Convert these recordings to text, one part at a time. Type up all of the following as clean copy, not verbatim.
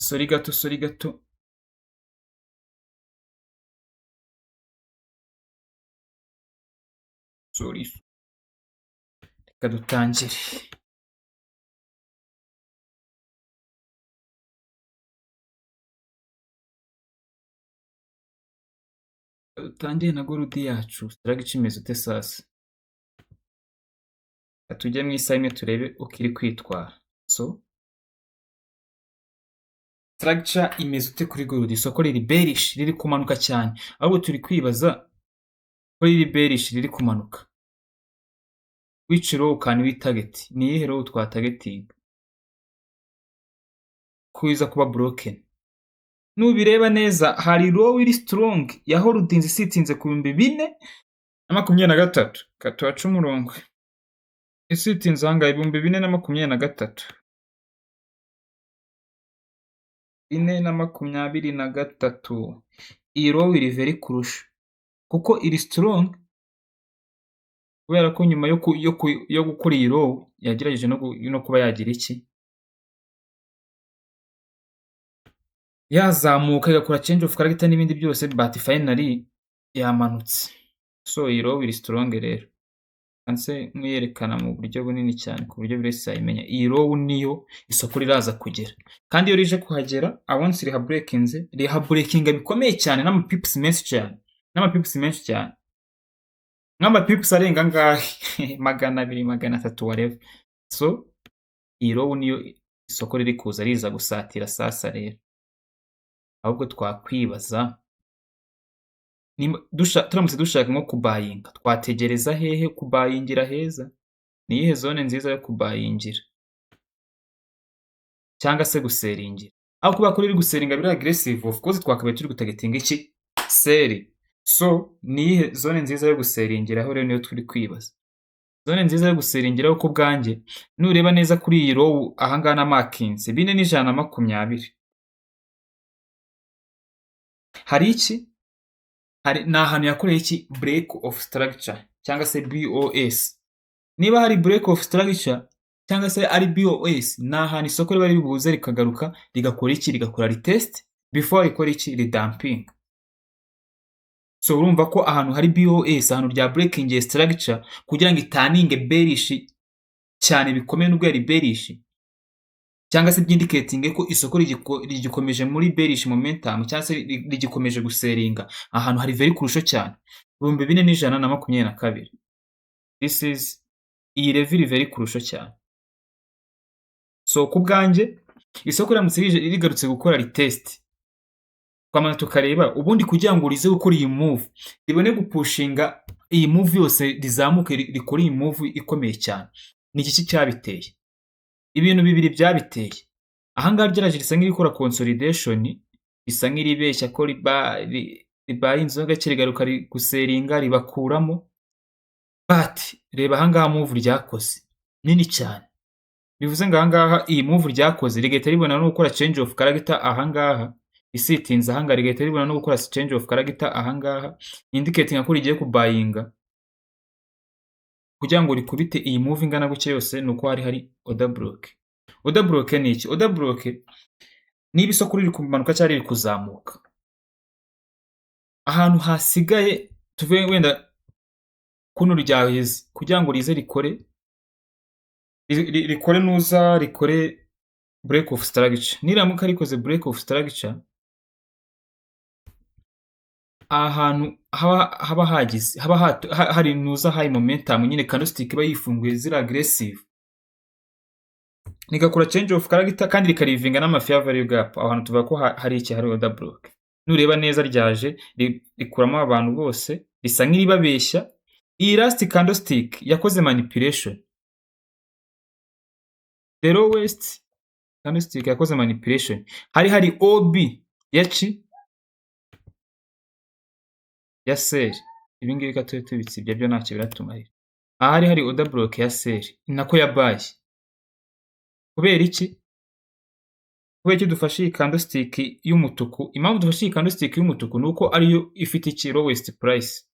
Sorry gato, sorry gato. Sorry. Reka dutangire. Reka dutangire na gold yacu. Structure imeze ute sasa? Reka tujye mu isaha imwe turebe uko iri kwitwara. So, structure imeze ute kuri gold? Isoko riri bearish, riri kumanuka cyane. Ahubwo turi kwibaza ko riri bearish, riri kumanuka. Which low can we target? Ni iyihe low twatargetinga? Ko iza kuba broken. Nubireba neza, hari low iri strong ya holdings isitinze ku 4023. Reka tuhace umurongo. Isitinze ahangaha 4023. 4023. Iyi low iri very crucial kuko iri strong, kubera ko nyuma yo gukora iyi low yagerageje no kuba yagira iki, yazamuka igakora change of character n'ibindi byose, but finally yamanutse. So iyi low iri strong rero. Nse nkuyerekana mu buryo bunini cyane ku buryo buri wese yayimenya. Iyi low niyo isoko riraza kugera, kandi iyo rije kuhagera, once rihabreakinze, rihabreakinga bikomeye cyane n'amapips menshi cyane, n'amapips menshi cyane, nk'amapips arenga angahe, 200, 300, whatever. So iyi low niyo isoko riri kuza riza gusatira sasa rero. Ahubwo twakwibaza, turamutse dushaka nko kubuyinga, twategereza hehe kubuyingira heza? Ni iyihe zone nziza yo kubuyingira cyangwa se gusellingira? Aho kubera ko riri gusellinga biri aggressive, of course twakabaye turi gutargetinga iki? Sell. So ni iyihe zone nziza yo gusellingiraho rero? Niyo turi kwibaza. Zone nziza yo gusellingiraho ku bwanjye, nureba neza kuri iyi low ahangaha na markinze 4,120, hari iki? Hari ni ahantu yakoreye iki? Break of structure cyangwa se BOS. Niba hari break of structure cyangwa se ari BOS, ni ahantu isoko riba riri buze rikagaruka rigakora iki? Rigakora retest before rikora iki? Ridumping. So urumva ko ahantu hari BOS, ahantu rya breaking structure kugira ngo iturninge bearish cyane bikomeye, nubwo yari bearish, cyangwa se byindicating ko isoko rigikomeje muri bearish momentum cyangwa se rigikomeje gusellinga, ahantu hari very crucial cyane, 4122. This is iyi level iri very crucial cyane. So ku bwanjye, isoko riramutse rigarutse gukora retest, twamaze tukareba ubundi kugira ngo rize gukora iyi move, ribone gupushinga iyi move yose, rizamuke, rikore iyi move ikomeye cyane, ni iki cyabiteye? Ibintu bibiri byabiteye. Ahangaha ryaraje risa nk'irikora consolidation, risa nk'iribeshya ko ribaye inzoga gake, rigaruka gusellinga ribakuramo. But reba ahangaha move ryakoze nini cyane. Bivuze ngo ahangaha iyi move ryakoze rigahita ribona no gukora change of character ahangaha, isitinze ahangaha, rigahita ribona no gukora change of character ahangaha, indicating ko rigiye kubuyinga kugira ngo rikubite iyi move ingana gutya yose, ni uko hari hari order block. Order block ni iki? Order block, niba isoko riri kumanuka cyangwa riri kuzamuka, ahantu hasigaye, tuvuge wenda kuno ryaheze, kugira ngo rize rikore rikore nuza rikore break of structure, niramuka rikoze break of structure, aha hantu haba hagize haba hari nuza high momentum nyine, candlestick iba yifunguye ziri aggressive, rigakora change of character kandi rikaleavinga n'ama fair value gap, aho hantu tuvuga ko hari iki? Hari order block. Nureba neza, ryaje rikuramo abantu bose, risa nk'iribabeshya. Iyi last candlestick yakoze manipulation, the lowest candlestick yakoze manipulation, hari OB ya ki? Ya sell. Ibi ngibi reka tube tubitse, ibyo byo ntacyo biratumarira. Aha hari order block ya sell, nako ya buy. Kubera iki? Kubera iki dufashe iyi candlestick y'umutuku? Impamvu dufashe iyi candlestick y'umutuku ni uko ariyo ifite iki? Lowest price.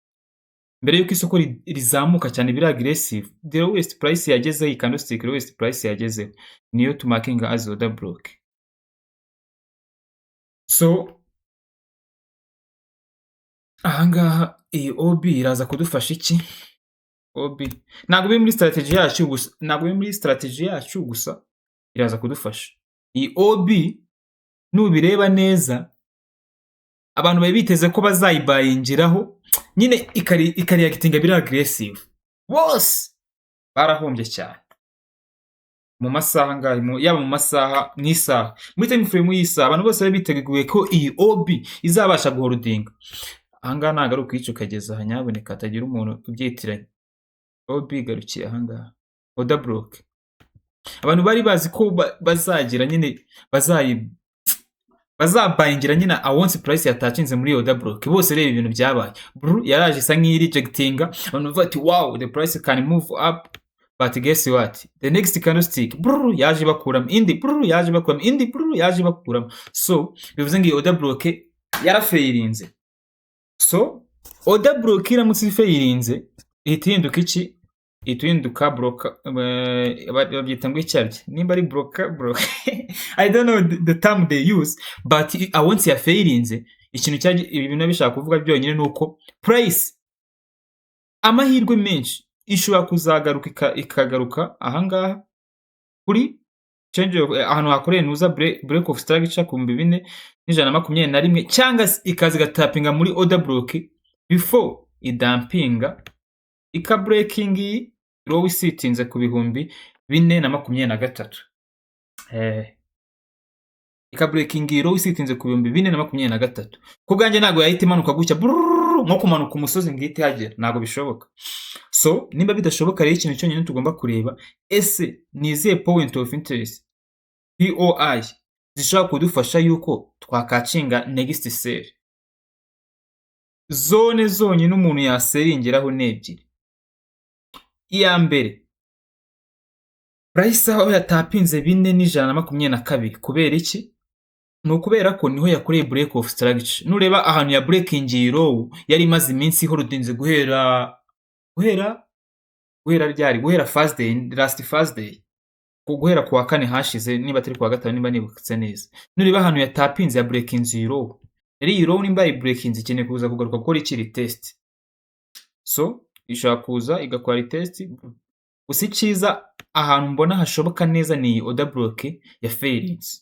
Mbere y'uko isoko rizamuka cyane biri aggressive, the lowest price yagezeho, iyi candlestick lowest price yagezeho niyo tumarkinga as order block. So ahangaha iyi OB iraza kudufasha iki? OB ntabwo biri muri strategy yacu gusa, ntabwo biri muri strategy yacu gusa, iraza kudufasha. Iyi OB nubireba neza, abantu bari biteze ko bazayibayingiraho nyine ikareactinga biri aggressive, bose barahombye cyane mu masaha angahe, yaba mu masaha, mu isaha, muri time frame y'isaha, abantu bose bari biteguye ko iyi OB izabasha guholdinga. Ahangaha ntabwo ari ukwica ukageza aha, nyabuneka hatagira umuntu ubyitiranya. OB igarukiye ahangaha, order block. Abantu bari bazi ko bazagira nyine bazabayingira nyine once price yatouchinze muri order block, bose reba ibintu byabaye. Bru yaraje isa nk'irejectinga, abantu bavuga ati: "Wow, the price can move up." But guess what? The next candlestick, brr, yaje bakuramo indi, brr, yaje bakuramo indi, brr, yaje bakuramo. So bivuze ngo iyi order block yarafailinze. So order block iramutse ifailinze, ihita ihinduka iki? Ihita ihinduka broker, babyita ngo icyaryo nimba ari broker block, I don't know the term they use, but once yafailinze, ikintu cya ibi bintu bishaka kuvuga byonyine ni uko price amahirwe menshi ishobora kuzagaruka, ikagaruka ahangaha kuri change of, ahantu hakoreye nuza break of structure ku 4121, cyangwa se ikaza igatapinga muri order block before idumpinga, ikabreaking iyi low isitinze ku 4023, ikabreaking iyi low isitinze ku 4023. Ku bwanjye ntabwo yahita imanuka gutya brrrr, nko kumanuka umusozi ngo ihite ihagera, ntabwo bishoboka. So nimba bidashoboka rero, ikintu cyonyine tugomba kureba, ese ni izihe point of interest, POI, zishobora kudufasha yuko twacatchinga next sell? Zone zonyine umuntu yasellingiraho ni ebyiri. Iya mbere, price aho yatapinze 4122. Kubera iki? Ni ukubera ko niho yakoreye break of structure. Nureba ahantu ya breaking iyi low yari imaze iminsi iholdinze guhera ryari? Guhera Thursday, last Thursday, guhera ku wa kane hashize, niba atari ku wa gatanu, niba nibutse neza. Nureba ahantu yatapinze, ya breakinze iyi low. Rero iyi low nimba yayibreakinze, ikeneye kuza kugaruka gukora iki? Retest. So ishobora kuza igakora retest. Gusa icyiza, ahantu mbona hashoboka neza, ni iyi order block ya failinze.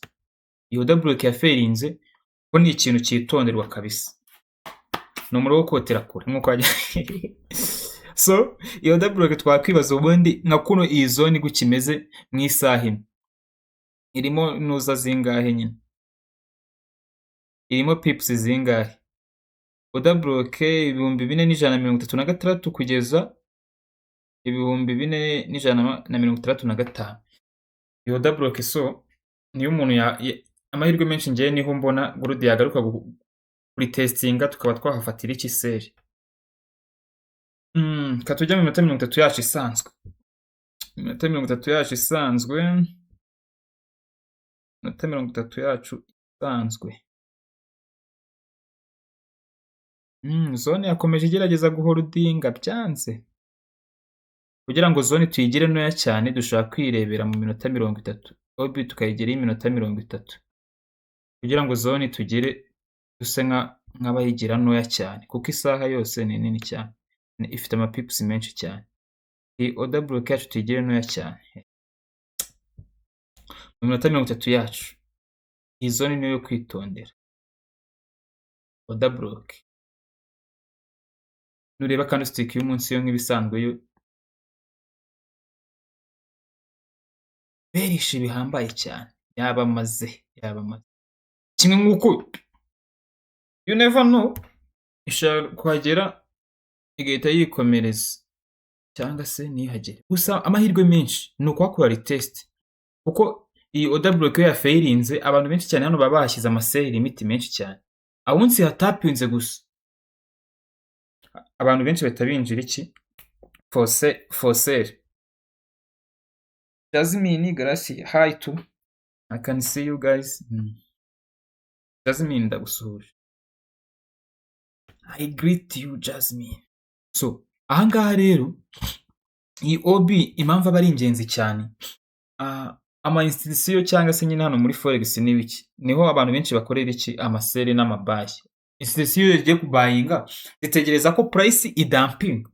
Iyi order block ya failinze ko ni ikintu cyitonderwa kabisa, ni umuriro wo kotera kure nk'uko wajya. So iyo order block twakwibaza ubundi nka kuno iyi zone gutya imeze mu isaha imwe, irimo nuza zingahe nyine? Irimo pips zingahe? Order block 4136 kugeza 4165. Iyo order block, so niyo umuntu amahirwe menshi ngewe niho mbona gold yagaruka kuri testinga, tukaba twahafatira iki? Sell. Ka tujya mu minota 30 yacu isanzwe, iminota 30 yacu isanzwe, iminota 30 yacu isanzwe. Zone yakomeje igerageza guholdinga, byanze. Kugira ngo zone tuyigire ntoya cyane, dushobora kwirebera mu minota 30, OB tukayigeraho iminota 30, kugira ngo zone tugire duse nk'abayigira ntoya cyane, kuko isaha yose ni nini cyane, ifite amapips menshi cyane. Iyi order block yacu tuyigire ntoya cyane mu minota 30 yacu. Iyi zone niyo yo kwitondera, order block. Nureba candlestick y'umunsi yo, nk'ibisanzwe yo bearish bihambaye cyane, yabamaze kimwe nk'uko you never know, ishobora kuhagera igahita yikomereza cyangwa se ntihagere. Gusa amahirwe menshi ni ukuhakora retest, kuko iyi order block iyo yafailinze, abantu benshi cyane hano baba bahashyize amasell limit menshi cyane. Aho munsi hatapinze gusa, abantu benshi bahita binjira iki? For sell. Jasmine Gracie, hi to I can see you guys. Jasmine, ndagusuhuje. I greet you, Jasmine. So ahangaha rero iyi OB impamvu aba ari ingenzi cyane. Ama institution cyangwa se nyine hano muri forex ni biki, niho abantu benshi bakorera iki? Ama sell n'ama buy. Institution iyo zigiye kubuyinga, zitegereza ko price idumpinga.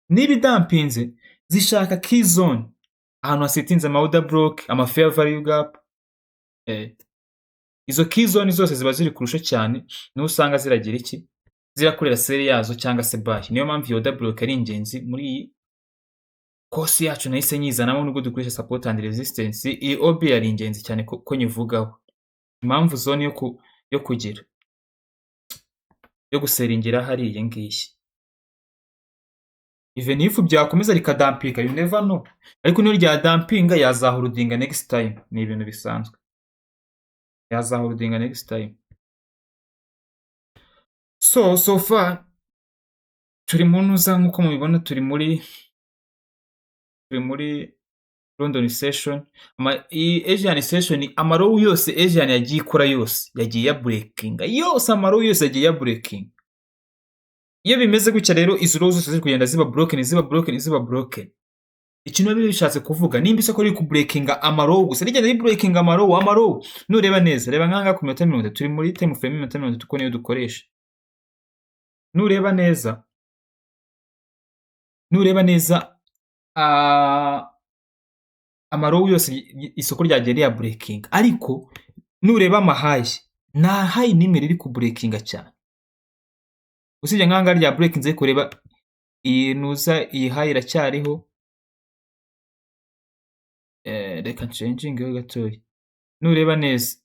Niba idumpinze, zishaka key zone, ahantu hasitinze ama order block, ama fair value gap. Izo key zone zose ziba ziri kurusha cyane, niho usanga ziragira iki? Zirakorera sell yazo cyangwa se buy. Niyo mpamvu iyo order block ari ingenzi muri iyi course yacu, nahise nyizanamo. Nubwo dukoresha support and resistance, iyi OB yari ingenzi cyane ko nyivugaho. Impamvu zone yo kugira yo gusellingira hariya iyi ngiyi. Even if byakomeza rikadumpinga, you never know. Ariko niyo ryadumpinga, yazaholdinga next time, ni ibintu bisanzwe. Yazaholdinga next time. So far turi mu ntuza, nk'uko mubibona, turi muri London session, iyi Asian session, ama low yose Asian yagiye ikora yose yagiye yabreakinga yose, ama low yose yagiye yabreakinga. Iyo bimeze gutya rero, izo low zose ziri kugenda ziba broken, ziba broken, ziba broken. Ikintu biba bishatse kuvuga, nimba isoko riri kubreakinga ama low gusa, rigenda ribreakinga ama low, ama low, nureba neza, reba nk'ahangaha ku minota 30, turi muri time frame y'iminota 30 kuko niyo dukoresha. Nureba neza, ama low yose isoko ryagiye riyabreakinga, ariko nureba ama high, nta high n'imwe riri kubreakinga cyane. Usibye nk'ahangaha rya breakinze, ariko reba iyi nuza, iyi high iracyariho. Reka nchangingeho gatoya. Nureba neza,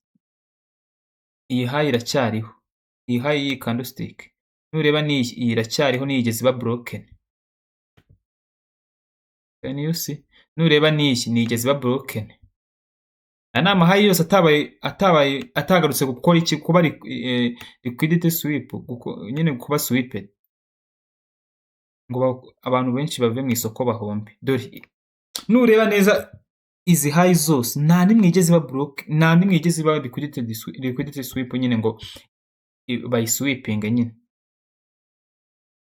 iyi high iracyariho, iyi high y'iyi candlestick. Nureba n'iyi, iyi iracyariho, ntiyigeze iba broken. Can you see? Nureba n'iyi, ntiyigeze iba broken. Aya ni ama high yose atabaye atagarutse gukora iki? Kuba liquidity sweep, nyine kuba sweeped. Ngo abantu benshi bave mu isoko bahombe. Dore nureba neza izi high zose, nta n'imwe yigeze iba broken, nta n'imwe yigeze iba liquidity sweep nyine ngo bayisweepinge nyine.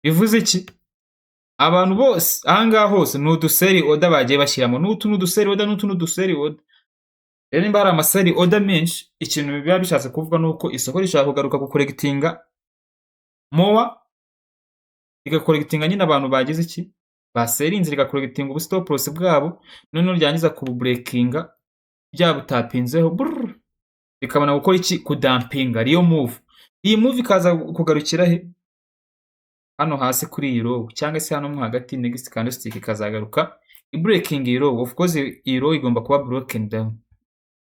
Bivuze iki? Abantu bose aha ngaha hose ni udu sell order bagiye bashyiramo, n'utu ni udu sell order, n'utu ni udu sell order. Rero nimba hari ama sell order menshi, ikintu biba bishatse kuvuga ni uko isoko rishobora kugaruka gucollectinga more, rigacollectinga nyine abantu bagize iki? Basellinze, rigacollectinga ubu stop loss bwabo, noneho ryangiza kububreakinga ryabutapinzeho, brrr, rikabona gukora iki? Kudumpinga real move. Iyi move ikaza kugarukira he? Hano hasi kuri iyi low, cyangwa se hano mo hagati, next candlestick ikazagaruka ibreaking iyi low. Of course iyi low igomba kuba broken down.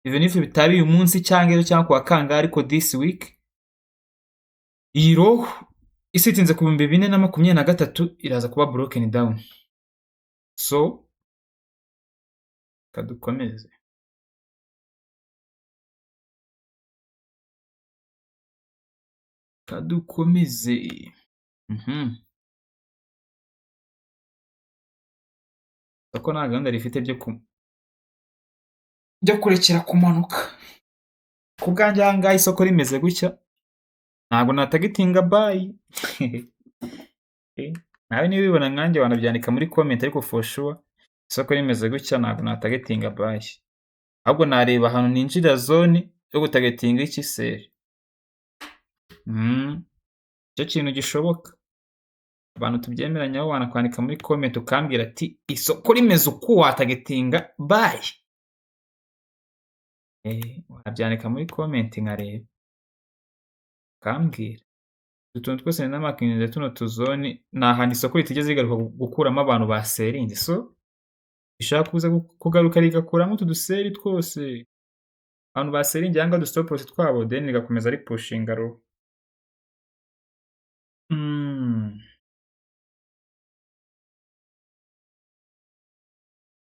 Even if bitaba uyu munsi cyangwa ejo cyangwa kuwa kangahe, ariko this week iyi low isitinze ku 4023 iraza kuba broken down. So kadukomeze. Kadukomeze. Isoko nta gahunda rifite byo kurekera kumanuka. Ku bwanjye aha ngaha isoko rimeze gutya, ntabwo natargetinga buy. Nawe niba ubibona nkanjye wanabyandika muri comment, ariko for sure isoko rimeze gutya ntabwo natargetinga buy. Ahubwo nareba ahantu ninjira zone yo gutargetinga iki? Sell. Nicyo kintu gishoboka. Abantu tubyemeranyaho, wanakwandika muri comment ukambwira ati isoko rimeze uku watargetinga buy. Wabyandika muri comment nkareba. Ukambwira. Utu tuntu twose namarkinze, tuno tuzone, ni ahantu isoko ritigeze rigaruka gukuramo abantu basellinze. So rishobora kuza kugaruka rigakuramo utu dusell twose. Abantu basellinze aha ngaha udu stop loss twabo, then rigakomeza ripushinga low.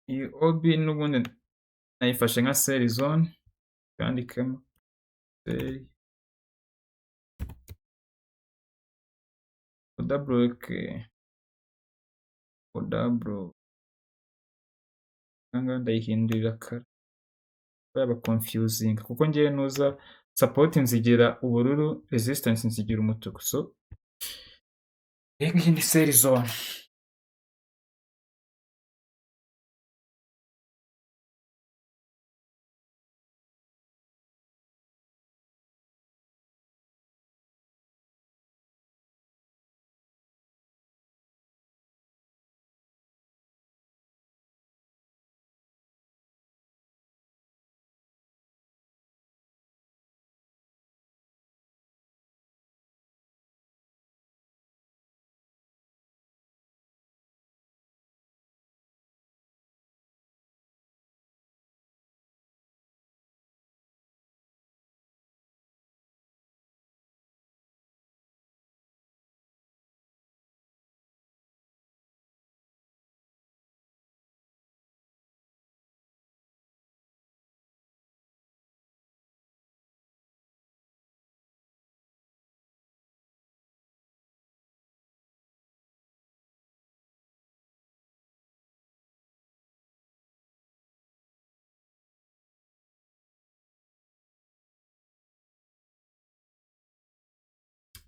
Iyi OB n'ubundi nayifashe nka sell zone, twandikemo sell. Order block, order block. Aha ngaha ndayihindurira color. Yaba confusing kuko ngewe nuza support nzigira ubururu, resistance nzigira umutuku. So iyi ngiyi ni sell zone.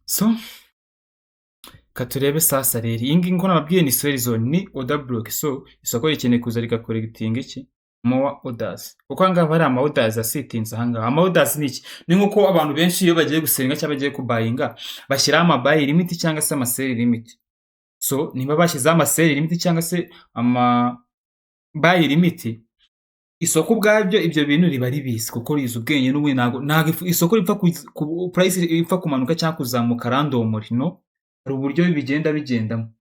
So katurebe sasa rero iyi ngiyi, nko nababwiye, ni sell zone, ni order block. So isoko rikeneye kuza rigacollectinga iki? More orders, kuko aha ngaha hari ama orders asitinze aha ngaha. Ama orders ni iki? Ni nkuko abantu benshi iyo bagiye gusellinga cyangwa bagiye kubuyinga bashyiraho ama buy limit cyangwa se ama sell limit. So niba bashyizeho ama sell limit cyangwa se ama buy limit, isoko ubwabyo ibyo bintu riba ribizi kuko rizi ubwenge n'ubundi. Ntabwo isoko ripfa ku price ipfa kumanuka cyangwa kuzamuka randomly. No, hari uburyo bigenda bigendamo,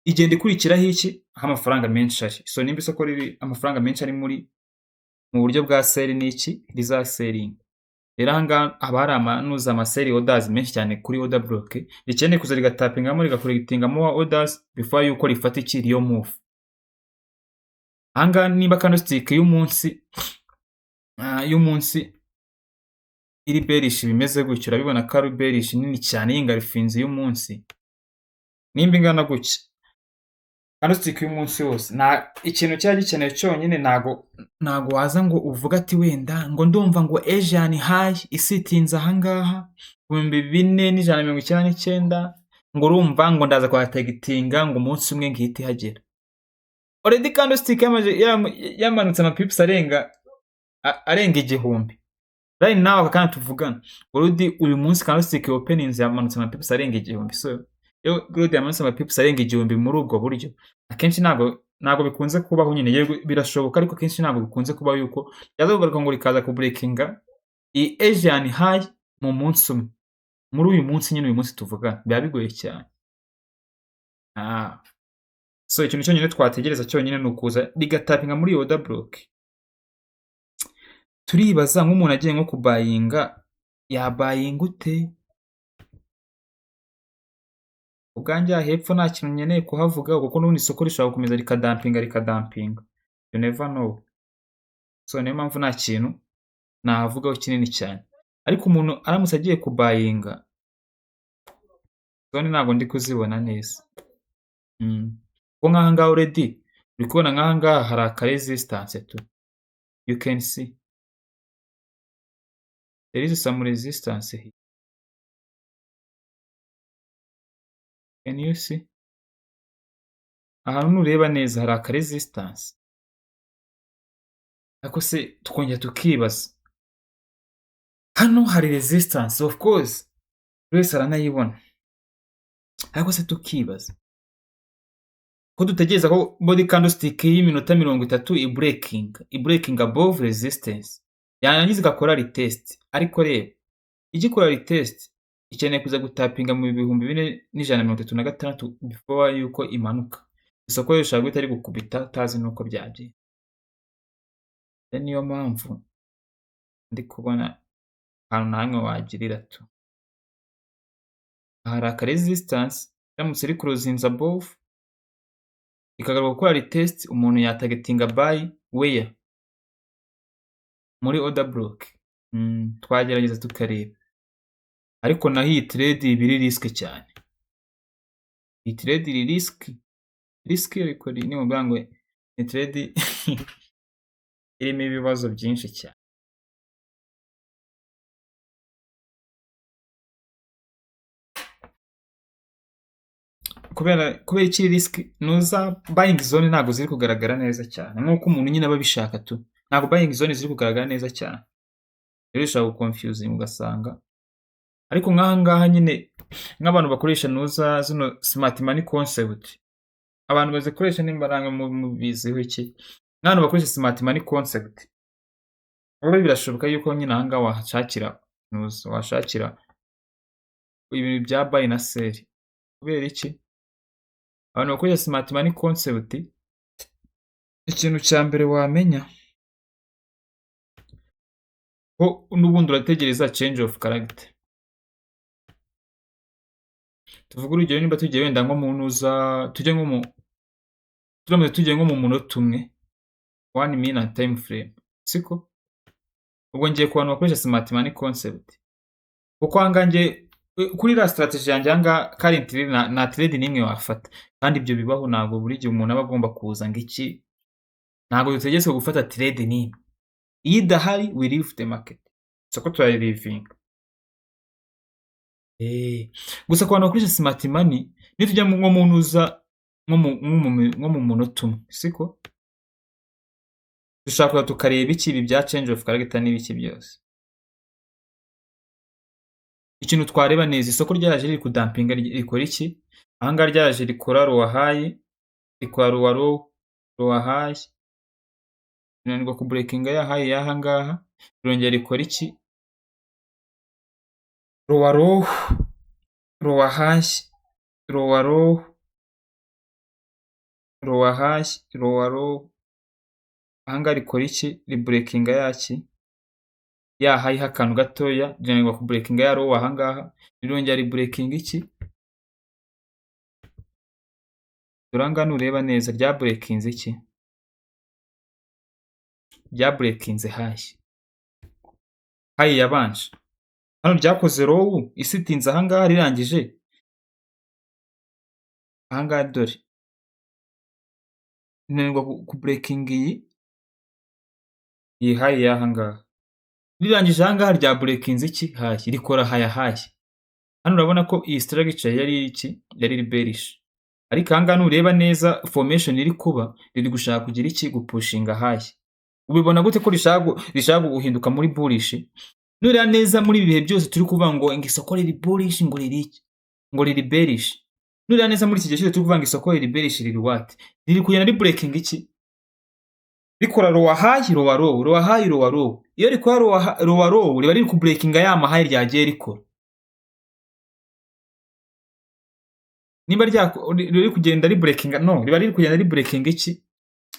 igenda ikurikiraho iki? Aho amafaranga menshi ari. So nimba isoko riri, amafaranga menshi ari muri mu buryo bwa sell, ni iki rizasellinga? Rero aha ngaha haba hari amanuza, ama sell orders menshi cyane kuri order block, rikeneye kuza rigatapingamo, rigacollectingamo orders before yuko rifata iki? Real move. Aha ngaha niba candlestick y'umunsi iri bearish bimeze gutyo, urabibona ko ari bearish nini cyane y'engulfinze y'umunsi. Nimba ingana gutya candlestick y'umunsi wose, nta ikintu cyaba gikenewe cyonyine. Ntago waza ngo uvuge ati wenda ngo ndumva ngo Asian high isitinze aha ngaha 4199, ngo urumva ngo ndaza kuhatargetinga ngo umunsi umwe ngihite ihagera. Already candlestick yamanutse amapips arenga 1000 right now, aka kanya tuvugana. Already uyu munsi candlestick openings yamanutse amapips arenga 1000. So iyo gold yamanutse amapips arenga 1000 muri ubwo buryo, akenshi ntabwo bikunze kubaho nyine. Yego birashoboka, ariko akenshi ntabwo bikunze kubaho yuko ryaza kugaruka ngo rikaza kubreakinga iyi Asian high mu munsi umwe, muri uyu munsi nyine, uyu munsi tuvugana, biba bigoye cyane. So ikintu cyonyine twategereza cyonyine ni ukuza rigatapinga muri iyo order block. Turibaza nk'umuntu agiye nko kubuyinga, yabuyinga ute? Ubwanjye aha hepfo nta kintu nkeneye kuhavuga, kuko n'ubundi isoko rishobora gukomeza rikadumpinga, rikadumpinga, you never know. So niyo mpamvu nta kintu nahavugaho kinini cyane. Ariko umuntu aramutse agiye kubuyinga, zone ntabwo ndi kuzibona neza. Kuko nk'aha ngaha already uri kubona nk'aha ngaha hari aka resistance tu, you can see there is some resistance here. Can you see? Ahantu nureba neza hari aka resistance. Ariko se tukongera tukibaza, hano hari resistance, of course buri wese aranayibona, ariko se tukibaza ko dutegereza ko body candlestick y'iminota 30 ibreaking above resistance, yarangiza igakora retest. Ariko reba, igikora retest ikeneye kuza gutapinga mu 4136 before yuko imanuka. Isoko rishobora guhita rigukubita utazi n'uko byagiye. Niyo mpamvu ndi kubona ahantu na hamwe wagirira tu. Aha hari aka resistance, iramutse riclosinze above ikagaruka gukora retest, umuntu yatargetinga buy where? Muri order block. Twagerageza tukareba, ariko naho iyi trade iba iri risk cyane. Iyi trade iri risky, risky, ariko ni ngo ni trade irimo ibibazo byinshi cyane. Kubera iki risk? Nuza buying zone ntabwo ziri kugaragara neza cyane nk'uko umuntu nyine aba abishaka tu. Ntabwo buying zone ziri kugaragara neza cyane, rero bishobora guconfusinga ugasanga. Ariko nk'aha ngaha nyine, nk'abantu bakoresha nuza zino smart money concept, abantu bazikoresha, nimba namwe mubiziho iki, nk'abantu bakoresha smart money concept, wowe birashoboka yuko nyine aha ngaha wahashakira nuza, wahashakira ibintu bya buy na sell. Kubera iki? Abantu bakoresha smart money concept, ikintu cya mbere wamenya ko n'ubundi urategereza change of character. Tuvuge urugero, nimba tugiye wenda nko mu ntuza, tujye nko mu, turamutse tugiye nko mu munota umwe, one minute time frame, siko? Ubwo ngiye ku bantu bakoresha smart money concept, kuko aha ngaha njye kuri iriya strategy yanjye, aha ngaha currently nta trade n'imwe wafata. Kandi ibyo bibaho, ntabwo buri gihe umuntu aba agomba kuza ngo iki, ntabwo dutegetswe gufata trade n'imwe. Iyo idahari, we leave the market, isoko turarileavinga. Gusa ku bantu bakoresha smart money, nitujya nko mu ntuza, nko mu munota umwe, siko dushobora kuza tukareba iki, ibi bya change of character n'ibiki byose. Ikintu twareba neza, isoko ryaraje riri kudumpinga, rikora iki ahangaha? Ryaraje rikora lower high, rikora lower low, lower high, rinanirwa kubreakinga ya high y'ahangaha, rirongera rikora iki? Lower low, lower high, lower low, lower high, lower low. Ahangaha rikora iki? Ribreakinga yaki ya high ho akantu gatoya, rinanirwa kubreakinga ya low ahangaha, rirongera ribreakinga iki? Dore ahangaha nureba neza, ryabreakinze iki? Ryabreakinze high, high yabanje hano. Ryakoze low isitinze ahangaha, rirangije ahangaha, dore rinanirwa kubreakinga iyi high y'ahangaha. Rirangije ahangaha, ryabreakinze iki? High, rikora higher high. Hano urabona ko iyi structure yari iki? Yari iri bearish. Ariko ahangaha nureba neza formation iri kuba, riri gushaka kugira iki? Gupushinga high. Ubibona gute ko rishaka guhinduka muri bullish? Nureba neza, muri ibi bihe byose turi kuvuga ngo isoko riri bullish, ngo riri iki, ngo riri bearish, nureba neza muri iki gihe cyose turi kuvuga ngo isoko riri bearish, riri what? Riri kugenda ribreakinga iki? Rikora lower high, lower low, lower high, lower low. Iyo rikora lower low, riba riri kubreakinga ya ma high ryagiye rikora. Niba riri kugenda ribreakinga, no riba riri kugenda ribreakinga iki?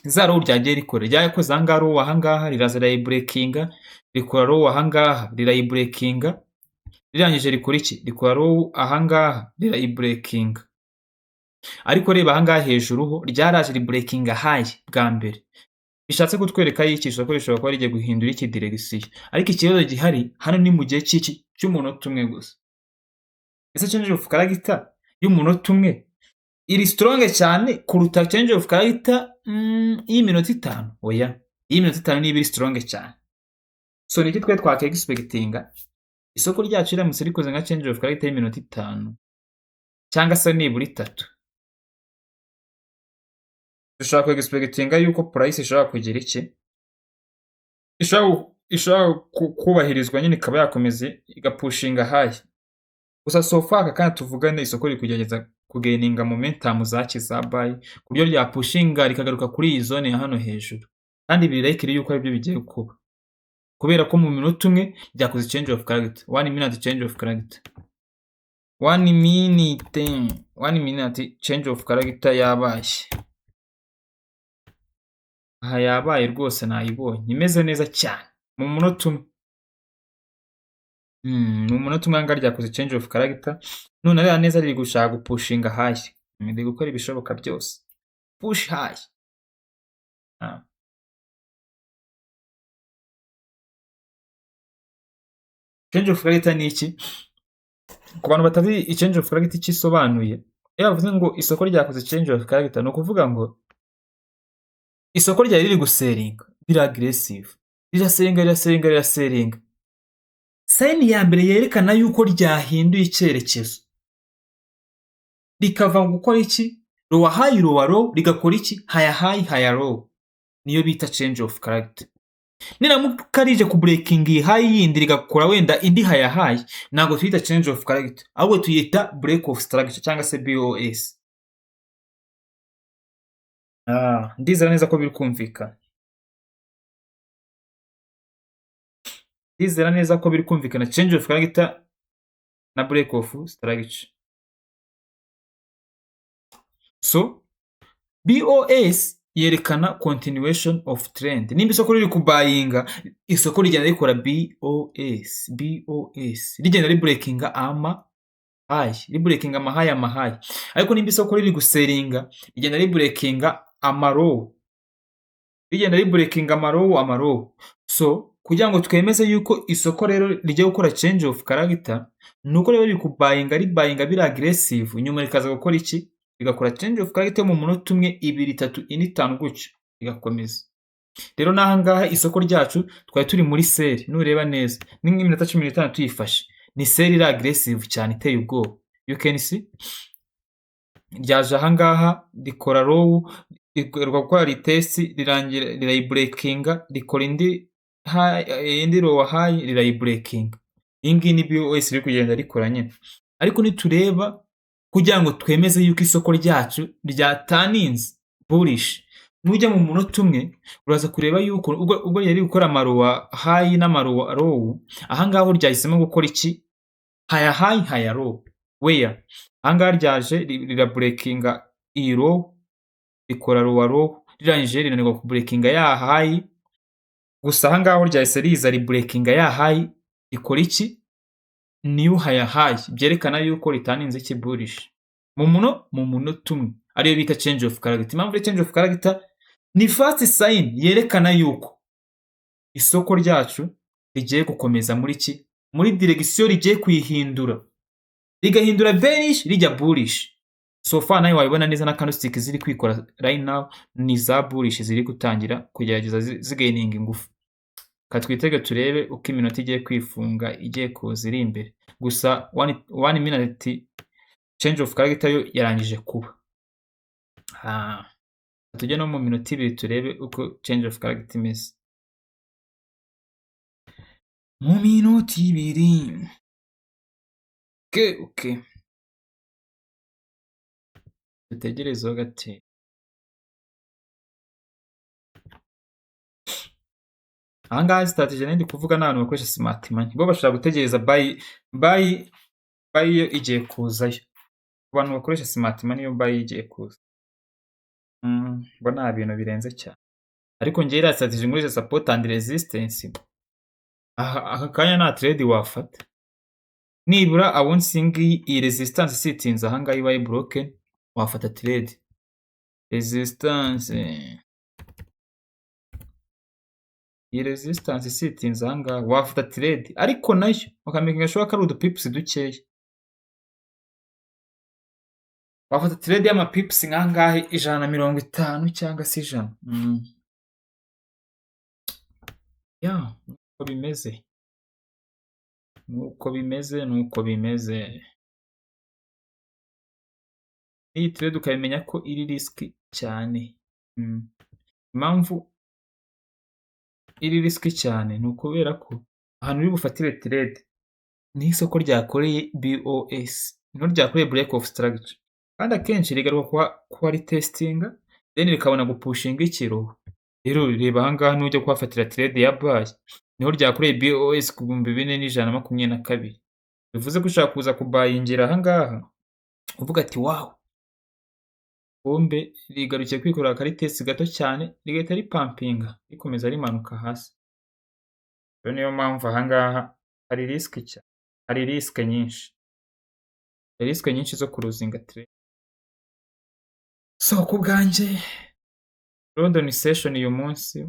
Za low ryagiye rikora. Ryakoze ahangaha low, ahangaha riraza rirayibreakinga, rikora low ahangaha, rirayibreakinga. Rirangije rikora iki? Rikora low ahangaha, rirayibreakinga. Ariko reba ahangaha hejuru ho, ryaraje ribreakinga high bwa mbere. Bishatse kutwereka y'iki? Isoko rishobora kuba rigiye guhindura iki? Direction. Ariko ikibazo gihari hano ni mu gihe cy'iki? Cy'umunota umwe gusa. Ese change of character y'umunota umwe iri strong cyane kuruta change of character y'iminota 5? Oya, iy'iminota 5 niba iri strong cyane. So niki twe twaka expectinga? Isoko ryacu riramutse rikoze nka change of character y'iminota 5 cyangwa se nibura 3, dushobora ku expectinga yuko price ishobora kugira iki? Ishobora kubahirizwa nyine, ikaba yakomeza igapushinga high. Gusa so far aka kanya tuvugane, isoko riri kugerageza kugaininga momentum zaki? Za buy, ku buryo ryapushinga rikagaruka kuri iyi zone ya hano hejuru. Kandi biri likely yuko aribyo bigiye kuba, kubera ko mu minota umwe ryakoze change of character, one minute change of character, one minute, one minute change of character yabaye aha. Yabaye rwose, nayibonye imeze neza cyane mu munota umwe. Mu munota umwe ahangaha ryakoze change of character. None areba neza, riri gushaka gupushinga high, riri gukora ibishoboka byose push high. Ah. Change of character ni iki? Ku bantu batazi change of character icyo isobanuye, iyo bavuze ngo isoko ryakoze change of character, ni ukuvuga ngo isoko ryari riri gusellinga riri aggressive, rirasellinga, rirasellinga, rirasellinga. Sign ya mbere yerekana yuko ryahinduye icyerekezo, rikava mu gukora iki? Lower high, lower low, rigakora iki? Higher high, higher low. Niyo bita change of character. Niramuka rije ku breaking iyi high yindi, rigakora wenda indi higher high, ntabwo tuyita change of character, ahubwo tuyita break of structure cyangwa se BOS. Ah, ndizera neza ko biri kumvikana. Ndizera neza ko biri kumvikana, change of character na break of structure. So BOS yerekana continuation of trend. Nimba isoko riri kubuyinga, isoko rigenda rikora BOS, BOS, rigenda ribreakinga ama high, ribreakinga ama high, ama high. Ariko nimba isoko riri gusellinga, rigenda ribreakinga ama low, rigenda ribreakinga ama low, ama low. So kugira ngo twemeze yuko isoko rero rijya gukora change of character, ni uko rero riri kubuyinga, ribuyinga biri aggressive, nyuma rikaza gukora iki? Rigakora change of character mu munota umwe, 2, 3, 4, 5, gutyo rigakomeza. Rero n'aha ngaha isoko ryacu twari turi muri sell. Nureba neza, ni nk'iminota 15 tuyifashe, Ni sell iri aggressive cyane iteye ubwoba. You can see ryaje ahangaha rikora low, rigaruka gukora retest, rirangira rirayibreakinga, rikora indi high, indi lower high, rirayibreakinga. Iyi ngiyi ni BOS riri kugenda rikora nyine. Ariko nitureba kugira ngo twemeze yuko isoko ryacu ryaturninze bullish, nujya mu munota umwe uraza kureba yuko ubwo yari gukora ama lower high n'ama lower low, ahangaha ho ryahisemo gukora iki? Higher high, higher low. Where? Ahangaha ryaje rirabreakinga iyi low, rikora lower low, rirangije rinanirwa kubreakinga ya high. Gusa ahangaha ho ryahise riza ribreakinga ya high, rikora iki? New higher high, byerekana yuko riturninze iki? Bullish. Mu munota umwe, ariyo bita change of character. Impamvu ari change of character ni first sign yerekana yuko isoko ryacu rigiye gukomeza muri ki? Muri direction rigiye kuyihindura, rigahindura bearish rijya bullish. So far nawe wabibona neza na candlestick ziri kwikora right now ni za bullish ziri gutangira kugerageza zigaininga ingufu. Ka twitege turebe uko iminota igiye kwifunga, igiye kuza iri imbere. Gusa one minute change of character yo yarangije kuba. Ah, tujye no mu minota 2 turebe uko change of character imeze. Mu minota 2. Okay. Dutegerezeho gake. Aha ngaha strategy nari ndi kuvuga n'abantu bakoresha smart money. Bo bashobora gutegereza buy yo igiye kuzayo. Ku bantu bakoresha smart money yo buy igiye kuza. Bo nta bintu birenze cyane. Ariko njyewe iriya strategy nkoresha support and resistance, aha aka kanya nta trade wafata. Nibura once iyi resistance isitinze aha ngaha ibaye broken, wafata trade. Resistance, iyi resistance isitinze aha ngaha wafata trade, ariko nayo ukamakinga sure ko ari udupips dukeya. Wafata trade y'amapips nk'angahe? 150 cyangwa se 100. Yeah, nuko bimeze. Nuko bimeze, nuko bimeze. Iyi trade ukabimenya ko iri risky cyane. Impamvu iri risky cyane ni ukubera ko ahantu uri bufatire trade niho isoko ryakoreye BOS, niho ryakoreye break of structure. Kandi akenshi rigaruka kuha retestinga, then rikabona gupushinga ikiro. Rero reba aha ngaha nujya kuhafatira trade ya buy, niho ryakoreye BOS ku 4122. Bivuze ko ushobora kuza kubuyingira aha ngaha uvuga ati wow, kumbe rigarukiye kwikorera aka retest gato cyane rigahita ripumpinga rikomeza rimanuka hasi. Rero niyo mpamvu aha ngaha hari risk cyane, hari risk nyinshi. Hari risk nyinshi zo kulosinga trade. So ku bwanjye London session uyu munsi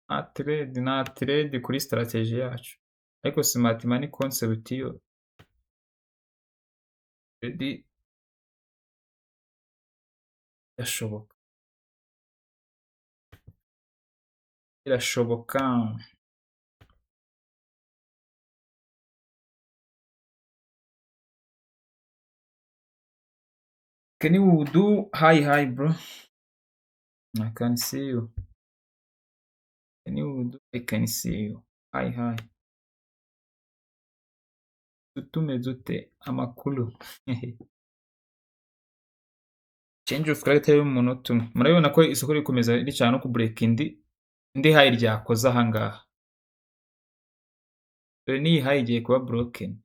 nta trade kuri strategy yacu. Ariko smart money concept yo trade irashoboka. Irashoboka. Kennywood, hi hi bro. I can see you. Kennywood, I can see you. Hi hi. Tumeze ute? Amakuru? Change of character y'umunota umwe. Murabibona ko isoko riri gukomeza ricana no kubreak indi high ryakoze aha ngaha. Dore n'iyi high igiye kuba broken.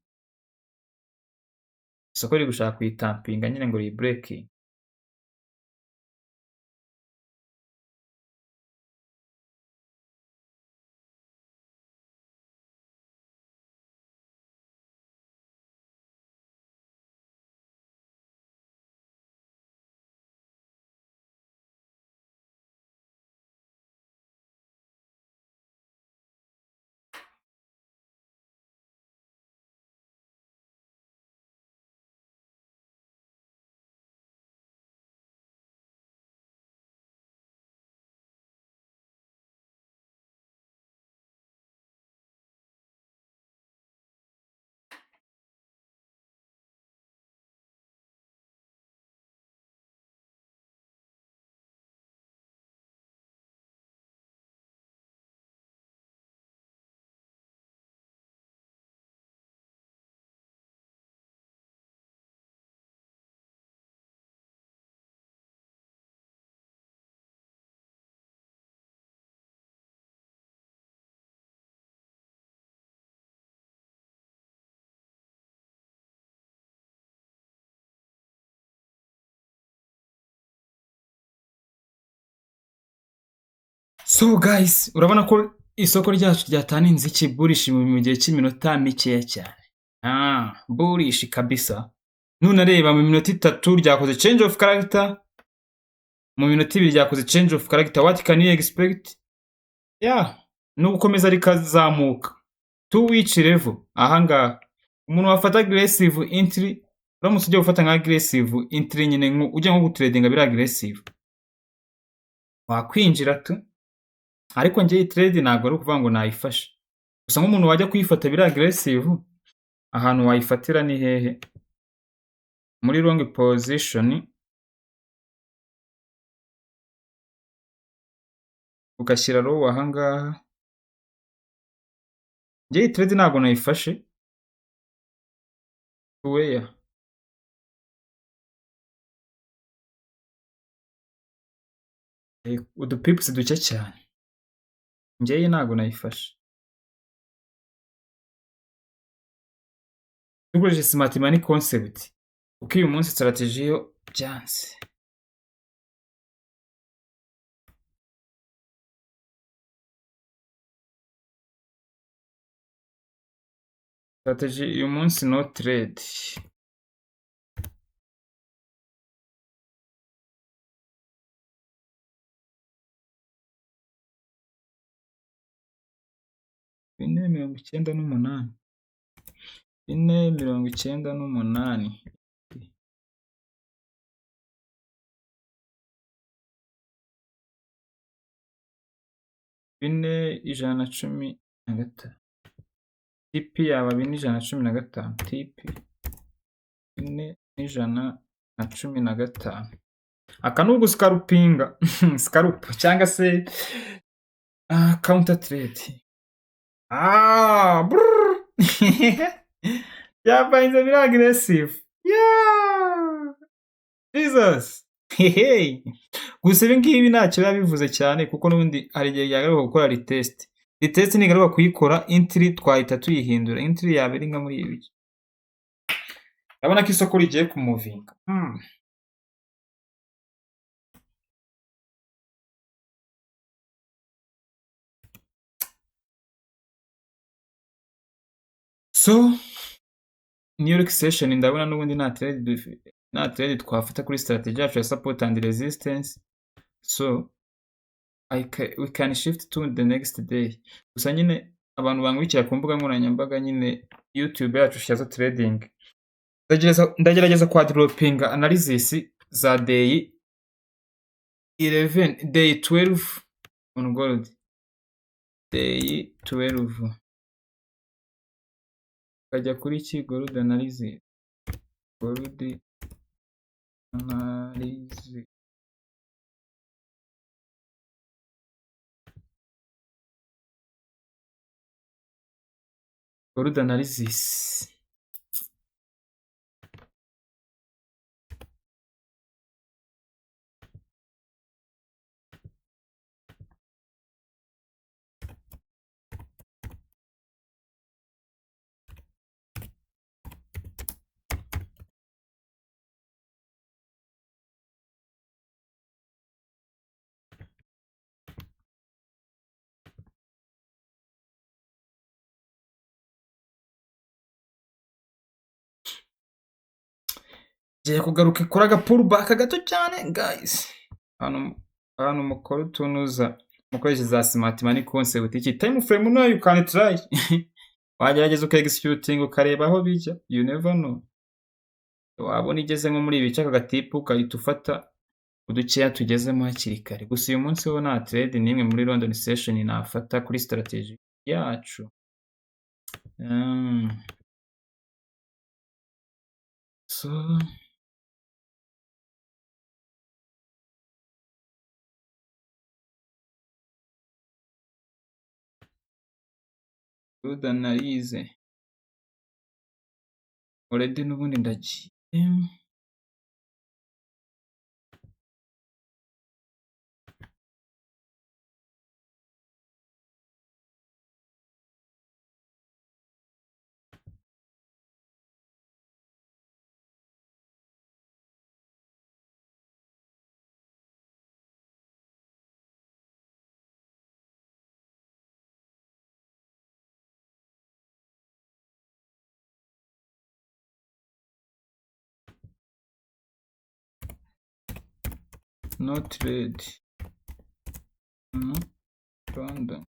Isoko riri gushaka kuyitampinga nyine ngo riyibreakinge. So guys, urabona ko isoko ryacu ryaturninze iki bullish mu gihe cy'iminota mikeya cyane. Ah, bullish kabisa. Nunareba mu minota 3 ryakoze change of character, mu minota 2 ryakoze change of character. What can you expect? Yeah, no gukomeza rikazamuka to which level? Ahangaha umuntu wafata aggressive entry, uramutse ugiye gufata nka aggressive entry nyine, ujya nko gutradinga biri aggressive, wakwinjira tu. Ariko njye iyi trade ntabwo ari ukuvuga ngo nayifashe. Gusa nk'umuntu wajya kuyifata biri aggressive, ahantu wayifatira ni hehe? Muri long position, ugashyira low ahangaha. Njye iyi trade ntabwo nayifashe. Where? Udupips duke cyane. Njye iyi ntabwo nayifashe. Dukoresheje smart money concept, kuko uyu munsi strategy yo byanze. Strategy uyu munsi no trade. 4.98, 4.98. 4.115. TP yaba 4.115. TP 4.115. Aka ni uguscalpinga, scalp cyangwa se counter trade. Ah, brrr. Yabayinze biri aggressive. Yeah! Jesus! Hey! Gusa ibi ngibi ntacyo biba bivuze cyane, kuko n'ubundi hari igihe byagaruka gukora retest. Retest nigaruka kuyikora, entry twahita tuyihindura. Entry yaba iri nka muri ibi bice. Urabona ko isoko rigiye kumuvinga. So, New York session ndabona n'ubundi nta trade twafata kuri strategy yacu ya support and resistance. So, we can shift to the next day. Gusa nyine abantu bankurikira ku mbuga nkoranyambaga nyine, YouTube yacu Shyaka Trading, ndagerageza kwa dropinga analysis za day 11, day 12 on gold. Day 12. Ukajya kuri ki gold analysis. Gold analysis. Gold analysis. Ngiye kugaruka ikora aga pullback gato cyane guys. Hano mukora utunuza mukoresheje za smart money concept, iki time frame no you can try. Wagerageza uka executing ukareba aho bijya, you never know. Wabona igeze nko muri ibi bice aka gatipu ugahita ufata udukeya tugezemo hakiri kare. Gusa uyu munsi wo nta trade n'imwe muri London session nafata kuri strategy yacu. So good analyse. Already n'ubundi ndagiye. No trade. No London.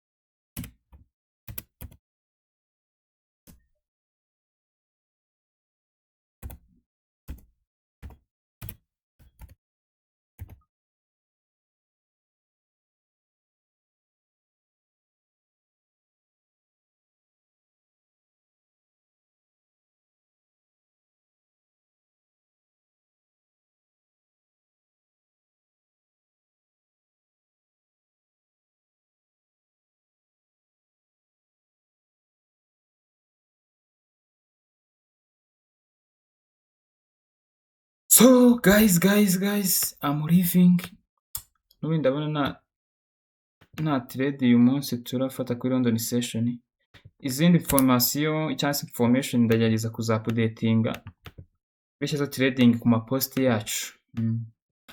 So guys, guys, guys, I'm leaving. N'ubundi ndabona nta trade uyu munsi turafata kuri London session. Izindi information cyangwa se information ndagerageza kuzaupdatinga kuri Shyazo Trading ku mapost yacu.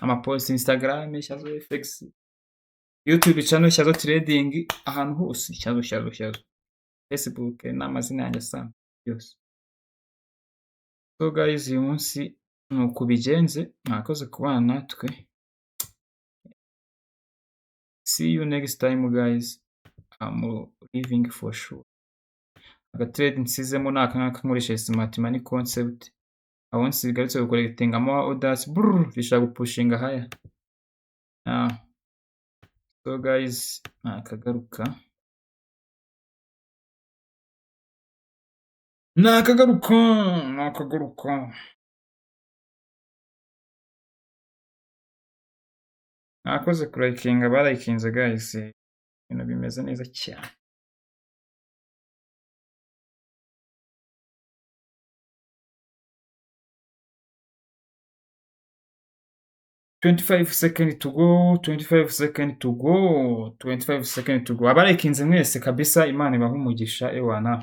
Amapost Instagram Shyazo FX, YouTube channel Shyazo Trading, ahantu hose Shyazo, Shyazo, Shyazo. Facebook n'amazina yanjye asanzwe yose. So guys, uyu munsi ni uku bigenze, mwakoze kubana natwe. See you next time, guys. I'm leaving for sure. Agatrade nsizemo ni aka ngaka nkoresheje smart money concept. Aho nsigarutse gucollectingamo orders, brrr, bishobora gupushinga higher. Ah. So guys, nakagaruka. Nakagaruka, nakagaruka. Mwakoze kulikinga, barayikinze guys. Ibintu bimeze neza cyane. 25 second to go, 25 second to go, 25 second to go. Abarayikinze mwese kabisa, Imana ibahe umugisha, ewana.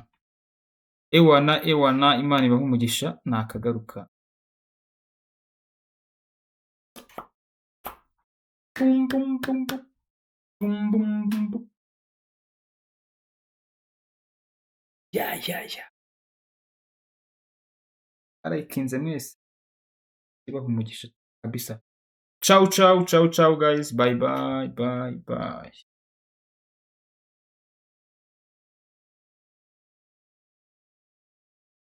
Ewana, ewana, Imana ibahe umugisha, nakagaruka. Bum, bum, bum, bum. Bum, bum, bum, bum. Ya. Barayikinze mwese. Ibahe umugisha kabisa. Ciao, ciao, ciao, ciao guys. Bye, bye, bye, bye.